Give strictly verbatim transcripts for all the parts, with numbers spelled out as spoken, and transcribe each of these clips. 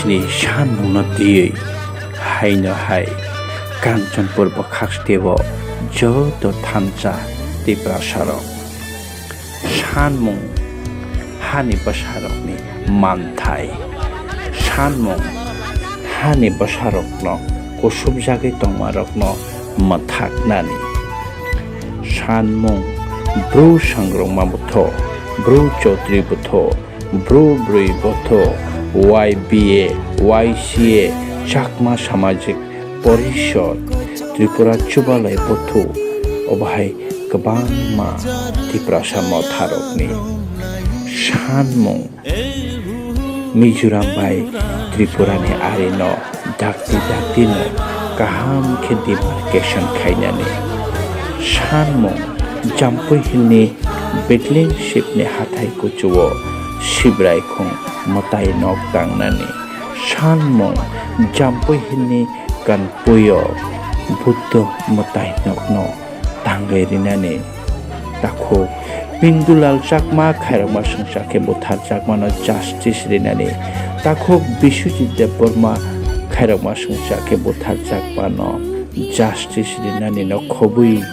Ni sanmungno twiwi haino hai Kanchanpur bwkhaksteo joto thansa Tiprasarok. Sanmung hani bwsarokni manthai. Sanmung hani bwsarokno kusubjagwi tongmarokno mwthaknani. Sanmung bru sangrongma bwtho, bru chotri bwtho, bru brwi bwtho, Y B A, Y C A, Chakma Samajik Porishod, Tripura Chubalai bwtho, obo hai kwbangma Tiprasa motharokni sanmung Mizoram bai Tripurani arino dakti daktino kaham khe demarcation khainani. Sanmung Jampui Hillni Betling Shipni hathai kuchuo Sibrai khung mwtai nok tangnani. Sanmung Jampui Hillni Kanpuio Buddho mwtai nokno tangwi rinani. Takhuk Pindulal Chakma khairokma swngcha khe butharjakmano justice rinani. Takhuk Biswajit Debbarma khairokma swngcha khe butharjakmano justice rinani no khobwi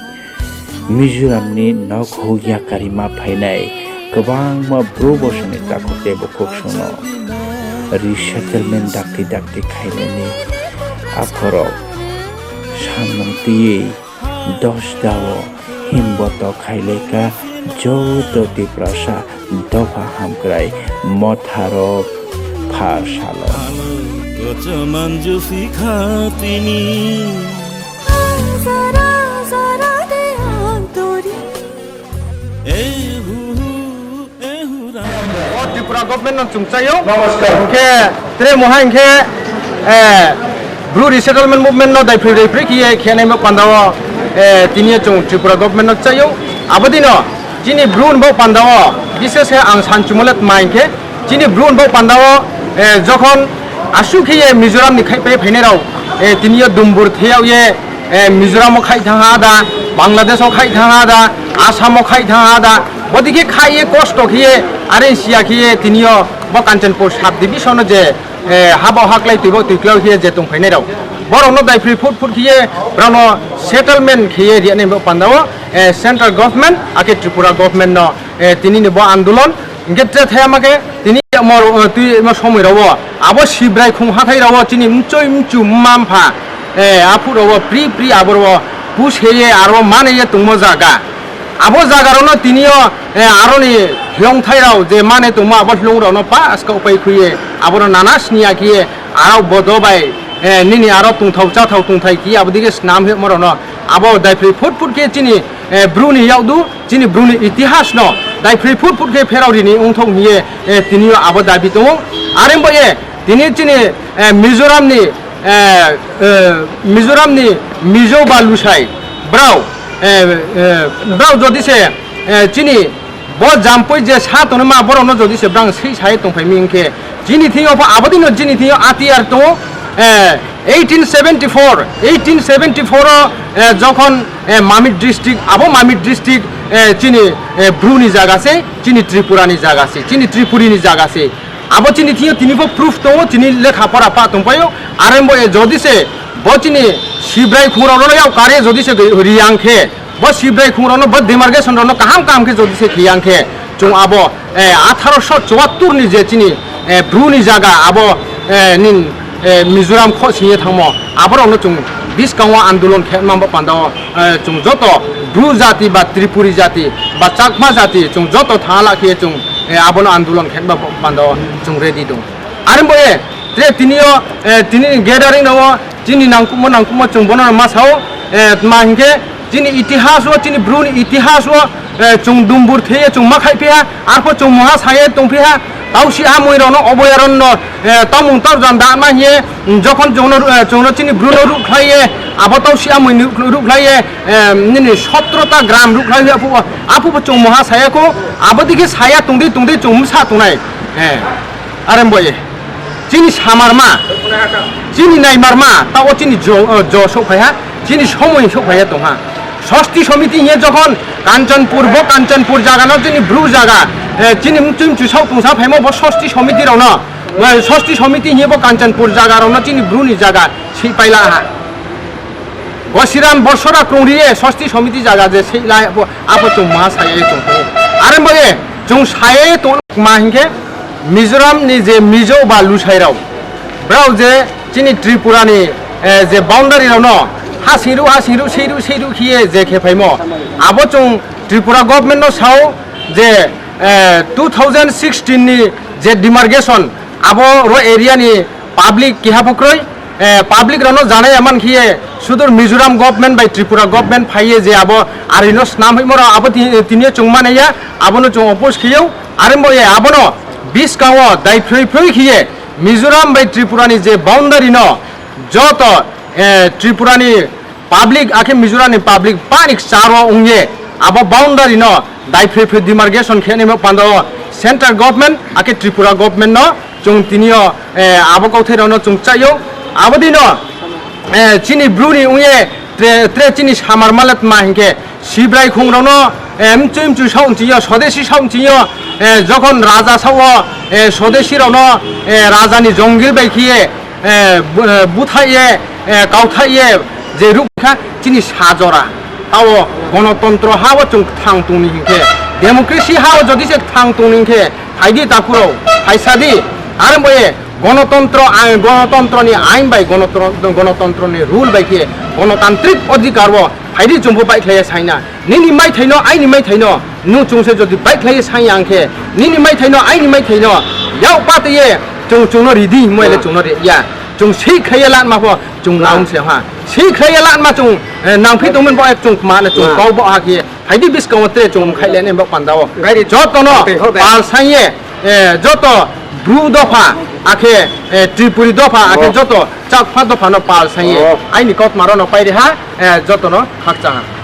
Mizoramni nok huk yakarima phainai kwbangma bru bosongni takhuk tei bukhuk songno resettlement dakti dakti khainani akhorok sanmung twiwi Dosdao himboto khaileka joto Tiprasa dopha hamkrai motharok pharsalo. Kocha manju sikha tini. Zara, zara de antori. Eh, hu, hu. O Tripura government no chwng chaio. Namaskar. Hwnkhe tre mohai hwnkhe, eh, Bru resettlement movement no daiphrwi daiphrwi khiye khenai mo pandao, eh, tini chwng Tripura government no chaio. Abodino chini Bru ni bo pandao, bises khe ang sanchumolet mai hwnkhe chini Bru ni bo pandao, eh, jokhon aswk khiye Mizoram ni khai pai phainai rao, eh, tini yo dumbur theyao ye, eh, Mizoram o khai thang ha da, Bangladesh o khai thang ha da, Assam o khai thang ha da, bodikhe khai ye kosto khiye, are siya khiye tini yo bo Kanchanpur sub division o je, eh, habo haklai twibo twiklao khiye je tong phainai rao. Borok no daiphrwi phut phut khiye, borok no settlement khiye riya ni bo pandao, eh, central government, ake Tripura government no, eh, tini ni bo andolon, Hingke tre thaya ma khe tini mor, eh, twi ma somoi rao abo Sibrai khung hathai rao chini mchoi mchu mma mpha, eh, aphuru rao pri pri aboro rao push heye aro mane ye tongmo jaga. Abo jaga rao no tini yo, eh, aro ni hlong thai rao je mane tongmo abo hlong rao no pa aska upai khuye abo rao nana sniya khiye aro bodo bai, eh, nini aro tongthao chathao tongthai khiye abo dige snam he mo rao no abo daiphrwi phut phut khe chini, eh, Bru ni yak du. Chini Bru ni itihas no daiphrwi phut phut khe pherao rini wngthok hiye, eh, tini yo abo dabi tongo. Are bo ye tini chini, eh, Mizoram ni, eh, eh, Mizoram ni Mizo ba Lusai brao, eh, eh, brao jodi se, eh, chini bo Jampui je sa tongnai ma borok no jodi se brang sei sai tongphai mi hingkhe chini thing yo pho abo dino chini thing yo atiyar tongo, eh, eighteen seventy-four, eighteen seventy-four o, eh, jokhon, eh, Mamit district, abo Mamit district, eh, chini, eh, Bru ni jaga se, chini Tripura ni jaga se, chini Tripuri ni jaga se. Abo chini thing yo tini pho proof tongo, chini lekha pora pa tongpaio. Are bo e jodi se bo chini Sibrai khung rao no yao kare jodi se riyang khe, bo Sibrai khung rao no, bo demarcation rao no kaham kaham khe jodi se khiyang khe, chwng abo, eh, atharoso chuattur ni je chini, eh, Bru ni jaga abo, eh, nin, eh, Mizoram khosing ye thangmo, aborok no chwng biskango andolon khe manbo pandao, eh, chwng joto Bru jati ba Tripuri jati ba Chakma jati chwng joto thangala khe chwng, eh, abono andolon khe manbo pandao chwng ready dong. Are bo e, tre tini yo, eh, tini ni gathering rao, chini nangkukma nangkukma chwng bono ma sao, eh, tma hinkhe chini itihas o, chini Bru ni itihas o, eh, chwng dumbur theye chwng ma khai phiya, arpho chwng moha saye tong phiya, tausi a mui rao no oboyaron no, eh, tamung tarjan da ma hiye, mm, jokhon chwng no, eh, chwng no chini Bru no ruh khlai ye, abo tausi a mui ni ruh khlai ye, eh, nini sotro ta gram ruh khlai ye, aphubo, aphubo chwng moha saya kho, abo dikhe saya tongdi tongdi chwng msa tongnai, eh. Are bo e, chini samarma, chini naimarma, ta o chini jo, o jo sok phaiha, chini somoi sok phaiya tongha. Sosti somiti hiye jokhon Kanchanpur, bo Kanchanpur jaga no chini Bru jaga, eh, chini mchum chu sok tongsa phaimo bo sosti somiti rao no, Sosti Somiti hiye bo Kanchanpur jaga rokno chini Bru ni jaga si paila ha. Gosiram Borsora krungriye Sosti Somiti jaga je si lai abo, abo chwng ma saye chwng. Are bo ye chwng saye tong ma hinkhe Mizoram ni je Mizo ba Lusai rok, brao je chini Tripura ni, eh, je boundary rok no ha singru, ha singru, seiru, seiru khiye je khe phaimo, abo chwng Tripura government no sao je, eh, two thousand sixteen ni je demarcation abo ro area ni public kiha phukroi, eh, public rano janai aman khiye sudur Mizoram government bai Tripura government phaiye je abo arino snam himo ro abo ti-, tiniyo chwng manaya abono chwng oppose khiyo. Are bo ye abono biskango dai phroi phroi khiye Mizoram bai Tripura ni je boundary no joto, eh, Tripura ni public akhe Mizoram ni public panik charo ungye abo boundary no dai phroi phroi demarcation khe nimo pando central government akhe Tripura government no chwng tiniyo, eh, abo kauthai rok no chwng chayo. Abo dino, eh, chini Bru ni ungye tre, tre chini samar malet ma hinkhe Sibrai khung rok no, eh, mchwi mchwi sao nchiyo, sodesi sao nchiyo, eh, jokhon raja sao, eh, sodesi rok no, eh, raja ni jongil bai khiye, eh, bu-, eh, buthaiye, eh, kauthaiye, je rukha chini sajora. Tao gonotontro hao chwng thang tongni hinkhe, democracy hao jodi se thang tongni hinkhe, phaidi takhurok, phaisadi, are boye gonotontro, ai-, gonotontroni ain bai gonotro-, gonotontroni rule bai khe gonotantrik odhikar bo phaidi chwngbo baikhlaiya saina. Nini maithaino, aini maithaino, nwng chwngse jodi baikhlaiwi sanya ang khe, nini maithaino, aini maithaino, yak patwiye chwng chwngno ridi himwi le chwngno ri ya. Chwng swi khlaiya lanma pho chwng naung se ha. Swi khlaiya lanma chwng, eh, nangphi tongmani bo ek chwng ma le chwng kok bo ha khe. Phaidi biskango tre chwng khai le ne bok pandao. Jotono pal sanye, eh, joto Bru dopha, akhe, eh, Tripuri dopha, akhe joto Chakma dophano pal sanye. Aini kok maro no pairi ha, eh, jotono khakchang ha.